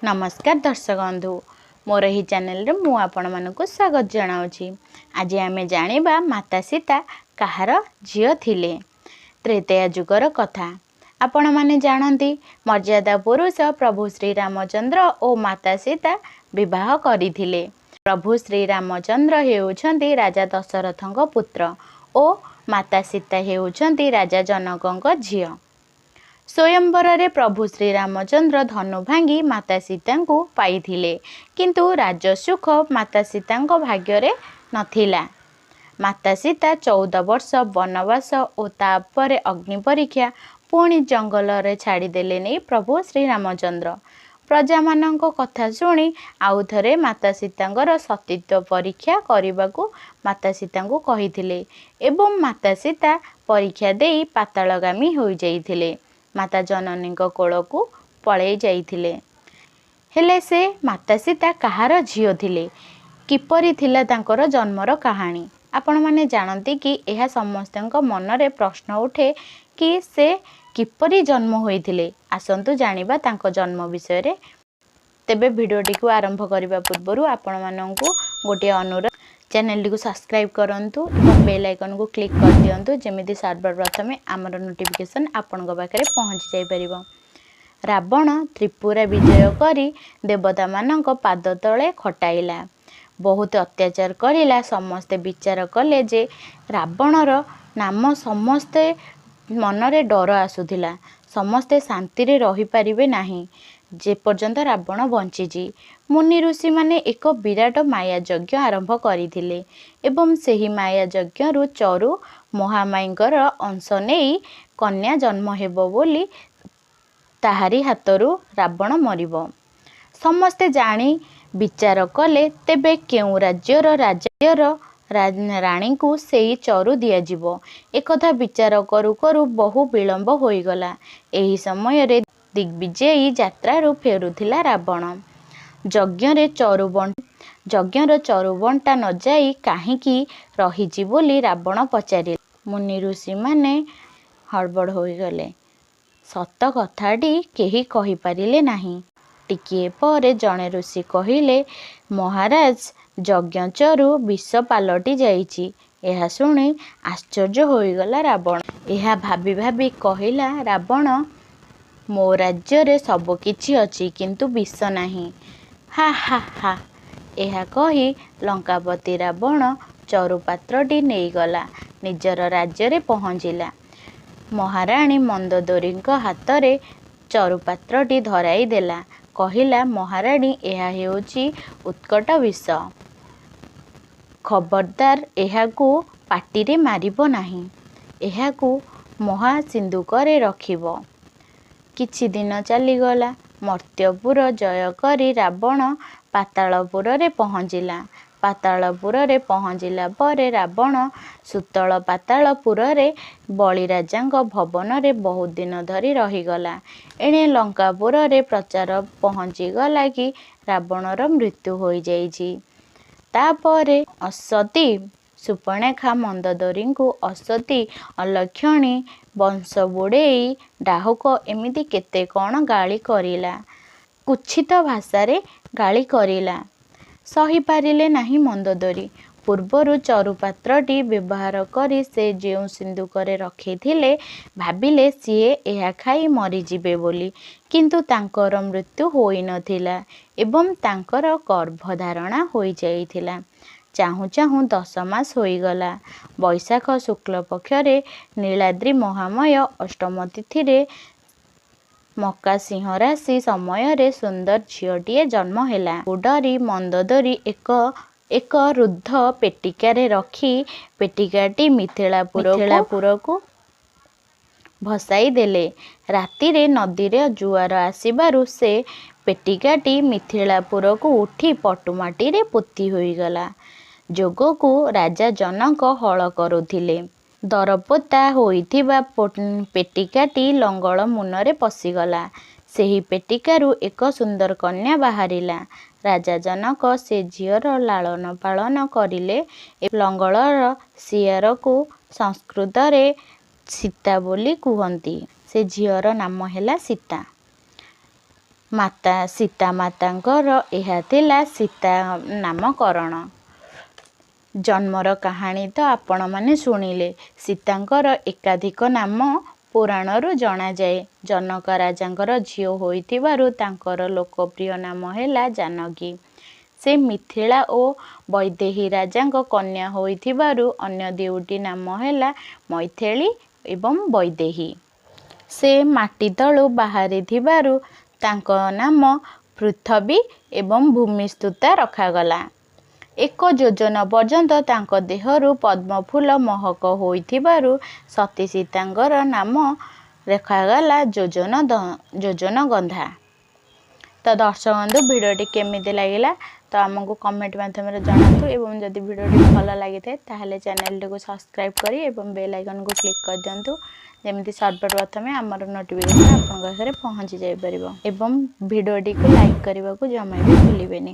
ନମସ୍କାର ଦର୍ଶକ ବନ୍ଧୁ, ମୋର ଏହି ଚ୍ୟାନେଲରେ ମୁଁ ଆପଣମାନଙ୍କୁ ସ୍ୱାଗତ ଜଣାଉଛି। ଆଜି ଆମେ ଜାଣିବା ମାତା ସୀତା କାହାର ଝିଅ ଥିଲେ। ତ୍ରେତୟା ଯୁଗର କଥା ଆପଣମାନେ ଜାଣନ୍ତି। ମର୍ଯ୍ୟାଦା ପୁରୁଷ ପ୍ରଭୁ ଶ୍ରୀରାମଚନ୍ଦ୍ର ଓ ମାତା ସୀତା ବିବାହ କରିଥିଲେ। ପ୍ରଭୁ ଶ୍ରୀରାମଚନ୍ଦ୍ର ହେଉଛନ୍ତି ରାଜା ଦଶରଥଙ୍କ ପୁତ୍ର ଓ ମାତା ସୀତା ହେଉଛନ୍ତି ରାଜା ଜନକଙ୍କ ଝିଅ। ସ୍ୱୟଂବରରେ ପ୍ରଭୁ ଶ୍ରୀରାମଚନ୍ଦ୍ର ଧନୁ ଭାଙ୍ଗି ମାତା ସୀତାଙ୍କୁ ପାଇଥିଲେ, କିନ୍ତୁ ରାଜସୁଖ ମାତା ସୀତାଙ୍କ ଭାଗ୍ୟରେ ନଥିଲା। ମାତା ସୀତା 14 ବର୍ଷ ବନବାସ ଓ ତାପରେ ଅଗ୍ନି ପରୀକ୍ଷା, ପୁଣି ଜଙ୍ଗଲରେ ଛାଡ଼ିଦେଲେ ନେଇ ପ୍ରଭୁ ଶ୍ରୀରାମଚନ୍ଦ୍ର। ପ୍ରଜାମାନଙ୍କ କଥା ଶୁଣି ଆଉଥରେ ମାତା ସୀତାଙ୍କର ସତୀତ୍ୱ ପରୀକ୍ଷା କରିବାକୁ ମାତା ସୀତାଙ୍କୁ କହିଥିଲେ ଏବଂ ମାତା ସୀତା ପରୀକ୍ଷା ଦେଇ ପାତାଳଗାମୀ ହୋଇଯାଇଥିଲେ, ମାତା ଜନନୀଙ୍କ କୋଳକୁ ପଳେଇ ଯାଇଥିଲେ। ହେଲେ ସେ ମାତା ସୀତା କାହାର ଝିଅ ଥିଲେ, କିପରି ଥିଲା ତାଙ୍କର ଜନ୍ମର କାହାଣୀ ଆପଣମାନେ ଜାଣନ୍ତି କି? ଏହା ସମସ୍ତଙ୍କ ମନରେ ପ୍ରଶ୍ନ ଉଠେ କି ସେ କିପରି ଜନ୍ମ ହୋଇଥିଲେ। ଆସନ୍ତୁ ଜାଣିବା ତାଙ୍କ ଜନ୍ମ ବିଷୟରେ। ତେବେ ଭିଡ଼ିଓଟିକୁ ଆରମ୍ଭ କରିବା ପୂର୍ବରୁ ଆପଣମାନଙ୍କୁ ଗୋଟିଏ ଅନୁରୋଧ, ଚ୍ୟାନେଲଟିକୁ ସବସ୍କ୍ରାଇବ୍ କରନ୍ତୁ ଏବଂ ବେଲ୍ ଆଇକନ୍କୁ କ୍ଲିକ୍ କରିଦିଅନ୍ତୁ, ଯେମିତି ସର୍ବପ୍ରଥମେ ଆମର ନୋଟିଫିକେସନ୍ ଆପଣଙ୍କ ପାଖରେ ପହଞ୍ଚି ଯାଇପାରିବ। ରାବଣ ତ୍ରିପୁରା ବିଜୟ କରି ଦେବତାମାନଙ୍କ ପାଦ ତଳେ ଖଟାଇଲା, ବହୁତ ଅତ୍ୟାଚାର କରିଲା। ସମସ୍ତେ ବିଚାର କଲେ ଯେ ରାବଣର ନାମ ସମସ୍ତେ ମନରେ ଡର ଆସୁଥିଲା, ସମସ୍ତେ ଶାନ୍ତିରେ ରହିପାରିବେ ନାହିଁ ଯେପର୍ଯ୍ୟନ୍ତ ରାବଣ ବଞ୍ଚିଛି। ମୁନି ଋଷିମାନେ ଏକ ବିରାଟ ମାୟା ଯଜ୍ଞ ଆରମ୍ଭ କରିଥିଲେ ଏବଂ ସେହି ମାୟା ଯଜ୍ଞରୁ ଚରୁ ମହାମାୟୀଙ୍କର ଅଂଶ ନେଇ କନ୍ୟା ଜନ୍ମ ହେବ ବୋଲି, ତାହାରି ହାତରୁ ରାବଣ ମରିବ। ସମସ୍ତେ ଜାଣି ବିଚାର କଲେ, ତେବେ କେଉଁ ରାଜ୍ୟର ରାଜ୍ୟର ରାଣୀଙ୍କୁ ସେଇ ଚରୁ ଦିଆଯିବ। ଏକଥା ବିଚାର କରୁ କରୁ ବହୁ ବିଳମ୍ବ ହୋଇଗଲା। ଏହି ସମୟରେ ଦିଗ୍ବିଜୟୀ ଯାତ୍ରାରୁ ଫେରୁଥିଲା ରାବଣ। ଯଜ୍ଞରେ ଚରୁ ଯଜ୍ଞର ଚରୁ ବଣ୍ଟା ନଯାଇ କାହିଁକି ରହିଛି ବୋଲି ରାବଣ ପଚାରିଲେ। ମୁନି ଋଷିମାନେ ହଡ଼ବଡ଼ ହୋଇଗଲେ। ସତ କଥାଟି କେହି କହିପାରିଲେ ନାହିଁ। ଟିକିଏ ପରେ ଜଣେ ଋଷି କହିଲେ, ମହାରାଜ, ଯଜ୍ଞ ଚରୁ ବିଷ ପାଲଟି ଯାଇଛି। ଏହା ଶୁଣି ଆଶ୍ଚର୍ଯ୍ୟ ହୋଇଗଲା ରାବଣ। ଏହା ଭାବି ଭାବି କହିଲା ରାବଣ, ମୋ ରାଜ୍ୟରେ ସବୁକିଛି ଅଛି, କିନ୍ତୁ ବିଷ ନାହିଁ। ହା ହା ହା। ଏହା କହି ଲଙ୍କାପତି ରାବଣ ଚରୁ ପାତ୍ରଟି ନେଇଗଲା, ନିଜର ରାଜ୍ୟରେ ପହଞ୍ଚିଲା। ମହାରାଣୀ ମନ୍ଦୋଦରୀଙ୍କ ହାତରେ ଚରୁପାତ୍ରଟି ଧରାଇ ଦେଲା। କହିଲା, ମହାରାଣୀ, ଏହା ହେଉଛି ଉତ୍କଟ ବିଷ। ଖବରଦାର, ଏହାକୁ ପାଟିରେ ମାରିବ ନାହିଁ। ଏହାକୁ ମହା ସିନ୍ଦୁକରେ ରଖିବ। କିଛି ଦିନ ଚାଲିଗଲା। ମର୍ତ୍ତ୍ୟପୁର ଜୟ କରି ରାବଣ ପାତାଳପୁରରେ ପହଞ୍ଚିଲା। ପାତାଳପୁରରେ ପହଞ୍ଚିଲା ପରେ ରାବଣ ସୁତଳ ପାତାଳପୁରରେ ବଳିରାଜାଙ୍କ ଭବନରେ ବହୁତ ଦିନ ଧରି ରହିଗଲା। ଏଣେ ଲଙ୍କାପୁରରେ ପ୍ରଚାର ପହଞ୍ଚିଗଲା କି ରାବଣର ମୃତ୍ୟୁ ହୋଇଯାଇଛି। ତାପରେ ଅସତୀ ସୂପଣେଖା ମନ୍ଦୋଦରୀଙ୍କୁ ଅସତୀ, ଅଲକ୍ଷଣୀ, ବଂଶ ବୁଡ଼େଇ, ଡାହୁକ ଏମିତି କେତେ କ'ଣ ଗାଳି କରିଲା, କୁତ୍ସିତ ଭାଷାରେ ଗାଳି କରିଲା। ସହିପାରିଲେ ନାହିଁ ମନ୍ଦୋଦରୀ। ପୂର୍ବରୁ ଚରୁପାତ୍ରଟି ବ୍ୟବହାର କରି ସେ ଯେଉଁ ସିନ୍ଦୁକରେ ରଖିଥିଲେ, ଭାବିଲେ ସିଏ ଏହା ଖାଇ ମରିଯିବେ ବୋଲି, କିନ୍ତୁ ତାଙ୍କର ମୃତ୍ୟୁ ହୋଇନଥିଲା ଏବଂ ତାଙ୍କର ଗର୍ଭଧାରଣା ହୋଇଯାଇଥିଲା। ଚାହୁଁ ଚାହୁଁ 10 ମାସ ହୋଇଗଲା। ବୈଶାଖ ଶୁକ୍ଳପକ୍ଷରେ ନୀଳାଦ୍ରି ମହାମୟ ଅଷ୍ଟମ ତିଥିରେ ମକା ସିଂହ ରାଶି ସମୟରେ ସୁନ୍ଦର ଝିଅଟିଏ ଜନ୍ମ ହେଲା। ଡରି ମନ୍ଦୋଦରୀ ଏକ ରୁଦ୍ଧ ପେଟିକାରେ ରଖି ପେଟିକାଟି ମିଥିଳାପୁରକୁ ଭସାଇ ଦେଲେ। ରାତିରେ ନଦୀରେ ଜୁଆର ଆସିବାରୁ ସେ ପେଟିକାଟି ମିଥିଳାପୁରକୁ ଉଠି ପଟୁମାଟିରେ ପୋତି ହୋଇଗଲା। ଯୋଗକୁ ରାଜା ଜନକ ହଳ କରୁଥିଲେ। ଦରପୋତା ହୋଇଥିବା ପେଟିକାଟି ଲଙ୍ଗଳ ମୁନରେ ପଶିଗଲା। ସେହି ପେଟିକାରୁ ଏକ ସୁନ୍ଦର କନ୍ୟା ବାହାରିଲା। ରାଜା ଜନକ ସେ ଝିଅର ଲାଳନ ପାଳନ କରିଲେ। ଲଙ୍ଗଳର ଶିଆରକୁ ସଂସ୍କୃତରେ ସୀତା ବୋଲି କୁହନ୍ତି। ସେ ଝିଅର ନାମ ହେଲା ସୀତା। ମାତା ସୀତା ମାତାଙ୍କର ଏହା ଥିଲା ସୀତା ନାମକରଣ। ଜନ୍ମର କାହାଣୀ ତ ଆପଣମାନେ ଶୁଣିଲେ। ସୀତାଙ୍କର ଏକାଧିକ ନାମ ପୁରାଣରୁ ଜଣାଯାଏ। ଜନକ ରାଜାଙ୍କର ଝିଅ ହୋଇଥିବାରୁ ତାଙ୍କର ଲୋକପ୍ରିୟ ନାମ ହେଲା ଜାନକୀ। ସେ ମିଥିଳା ଓ ବୈଦେହୀ ରାଜାଙ୍କ କନ୍ୟା ହୋଇଥିବାରୁ ଅନ୍ୟ ଦୁଇଟି ନାମ ହେଲା ମୈଥିଳୀ ଏବଂ ବୈଦେହୀ। ସେ ମାଟି ତଳୁ ବାହାରିଥିବାରୁ ତାଙ୍କ ନାମ ପୃଥ୍ୱୀ ଏବଂ ଭୂମିସୁତା ରଖାଗଲା। ଏକ ଯୋଜନ ପର୍ଯ୍ୟନ୍ତ ତାଙ୍କ ଦେହରୁ ପଦ୍ମଫୁଲ ମହକ ହୋଇଥିବାରୁ ସତୀ ସୀତାଙ୍କର ନାମ ରଖାଗଲା ଯୋଜନଗନ୍ଧା। ତ ଦର୍ଶକ ବନ୍ଧୁ, ଭିଡ଼ିଓଟି କେମିତି ଲାଗିଲା ତ ଆମକୁ କମେଣ୍ଟ ମାଧ୍ୟମରେ ଜଣାନ୍ତୁ ଏବଂ ଯଦି ଭିଡ଼ିଓଟି ଭଲ ଲାଗିଥାଏ, ତାହେଲେ ଚ୍ୟାନେଲଟିକୁ ସବସ୍କ୍ରାଇବ୍ କରି ଏବଂ ବେଲ୍ ଆଇକନ୍କୁ କ୍ଲିକ୍ କରିଦିଅନ୍ତୁ, ଯେମିତି ସର୍ବପ୍ରଥମେ ଆମର ନୋଟିଫିକେସନ୍ ଆପଣଙ୍କ ପାଖରେ ପହଞ୍ଚି ଯାଇପାରିବ ଏବଂ ଭିଡ଼ିଓଟିକୁ ଲାଇକ୍ କରିବାକୁ ଜମା ବି ଭୁଲିବେନି।